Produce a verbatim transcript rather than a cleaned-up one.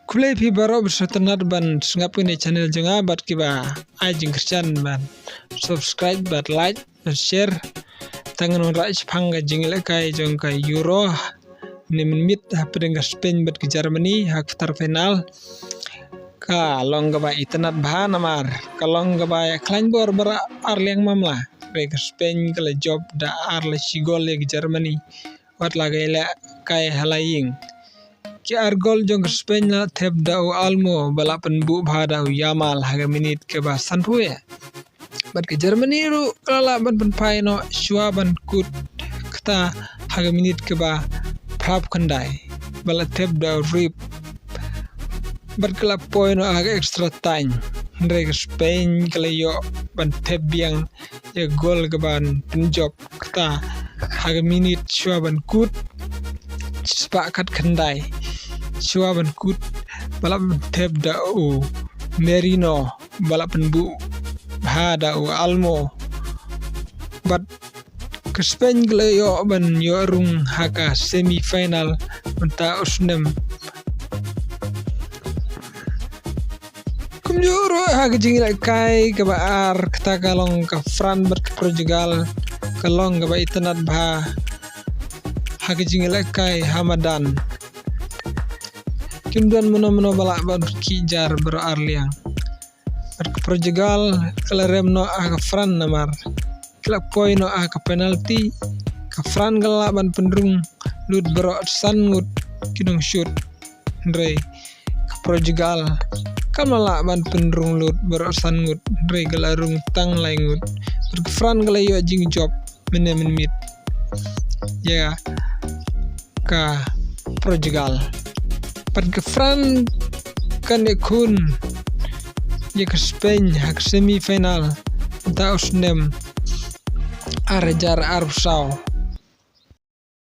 Khublei phi baroh ba sngewtynnat ban sngap ïa kane ka channel jong nga bad kiba ai jingkyrshan ban subscribe bad like bad share. Tang ngan wanrah shaphang ka jingïalehkai jong ka Euro mynmiet hapdeng ka Spain bad ka Germany ha quarter final. Ka long kaba itynnat bha namar ka long kaba ïakhlaiñ bor baroh ar liang mamla. Hynrei ka Spain ka la jop da ar la shi gol ïa ka Germany wat la ka ïalehkai ha la ïing. Ki ar gol jong ka Spain la thep da u Olmo ba la pynbuh bha da u Yamal ha ka minit kaba sanphew. Bad ka Germany ruh ka la lah ban pynphai noh shuwa ban kut kata ha ka minit kaba phra phew khyndai ba la thep da u Reus. Bad ka la poi noh ha ka extra time. Hynrei ka Spain ka la ïoh ban thep biang ïa ka gol kaban pynjop kata ha ka minit shuwa ban kut shispah khatkhyndai. Shuwa ban kut ba la pynthep da u Merino ba la pynbuh bha da u Olmo. Bad ka Spain ka la ïoh ban ïoh rung ha ka semi final mynta u snem. Kumjuh ruh ha ka jingïalehkai kaba ar kata ka long ka France bad ka Portugal, ka long kaba itynnat bha ha ka jingïalehkai ha madan. Kim don mano mano ba lah ban pynkhih jar baroh ar liang. Bad ka Portugal ka la rem noh ha ka France namar ki la poi noh ha ka penalty. Ka France ka la lah ban pynrung lut baroh san ngut ki nongshut. Hynrei ka Portugal kam lah ban pynrung lut baroh san ngut, hynrei ka la rung tang lai ngut. Bad ka France ka la ïoh jingjop mynne mynmiet ïa ka Portugal. Bad ka France kan ïakhun ïa ka Spain ha ka semi final mynta u snem ar hajar arphew saw.